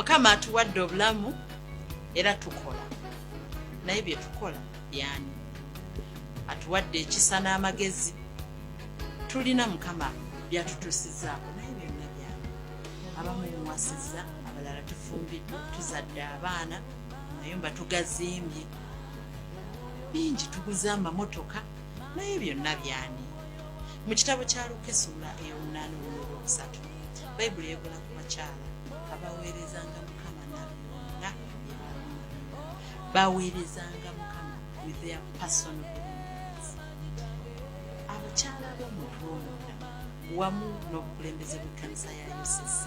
Mukama atuwadde obulamu era tukola, naye bye tukola byani? Atuwadde ekisa n'amagezi, tulina Mukama byatutuusizaako, naye byonna byani? Abamu muwasizza, abalala tufumbiddwa, tuzadde abaana, amayumba tugazimbye, bingi, tuguze amamotoka, naye byonna byani? Mu kitabo kya Luka essuula ey'omunaana olw'olwokusatu, Bayibuli eyogera ku bakyala abaweerezanga Mukama na byonna bye balina. Baweerezanga Mukama with their personal belongings. Abakyala b'omuntu w'omunda wamu n'obukulembeze bw'ekkanisa ya UCC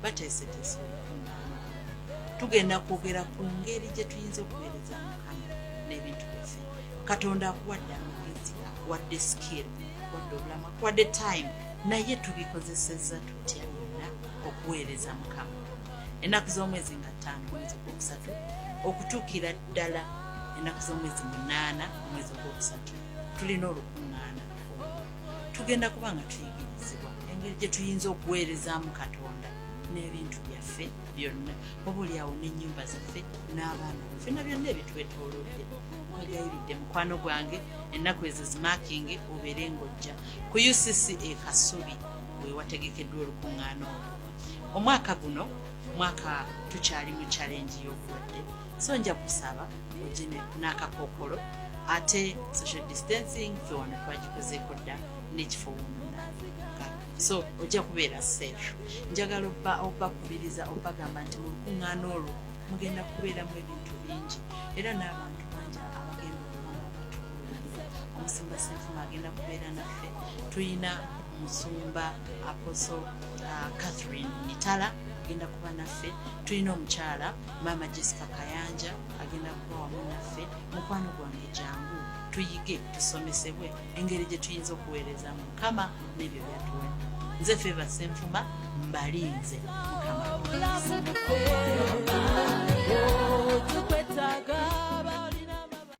bateeseteese olukuŋŋaana olwo. Tugenda kwogera ku ngeri gye tuyinza okuweereza Mukama n'ebintu byaffe. Katonda akuwadde amagezi, akuwadde skill, akuwadde obulamu, akuwadde time, naye tubikozesezza tutya byonna okuweereza Mukama? Ennaku z'omwezi nga 5 omwezi ogwokusatu okutuukira ddala ennaku z'omwezi 8 omwezi ogwokusatu, tulina olukuŋŋaana olwo. Tugenda kuba nga tuyigirizibwa engeri gye tuyinza okuweerezaamu Katonda n'ebintu byaffe byonna, oba oliawo n'ennyumba zaffe n'abaana baffe na byonna ebitwetoolodde. Nkwegayiridde mukwano gwange, ennaku ezo zimakinge, obeere ng'ojja ku UCC e Kasubi we wategekeddwa olukuŋŋaana olwo. Omwaka guno mwaka tukyali mu challenge y'obulwadde, so nja kusaba ojje n'akakookolo, ate social distancing ffe wano twagikozeeko dda n'ekifo w'omunaabira, so ojja kubeera safe. Njagala obbakubiriza, obbagamba nti mu lukuŋŋaana olwo mugenda kubeeramu ebintu bingi era n'abantu bangi abagenda okuba nga batubuulira. Omusumba Senfuma agenda kubeera naffe, tulina Musumba Apostle Catherine Mitala agenda kuba naffe, tulina omukyala Maama Jessica Kayanja agenda kuba wamu naffe. Mukwano gwange, jangu tuyige, tusomesebwe engeri gye tuyinza okuweereza mu Mukama n'ebyo byatuwadde. Nze Feva Senfuma, mbalinze. Mukama akuwe.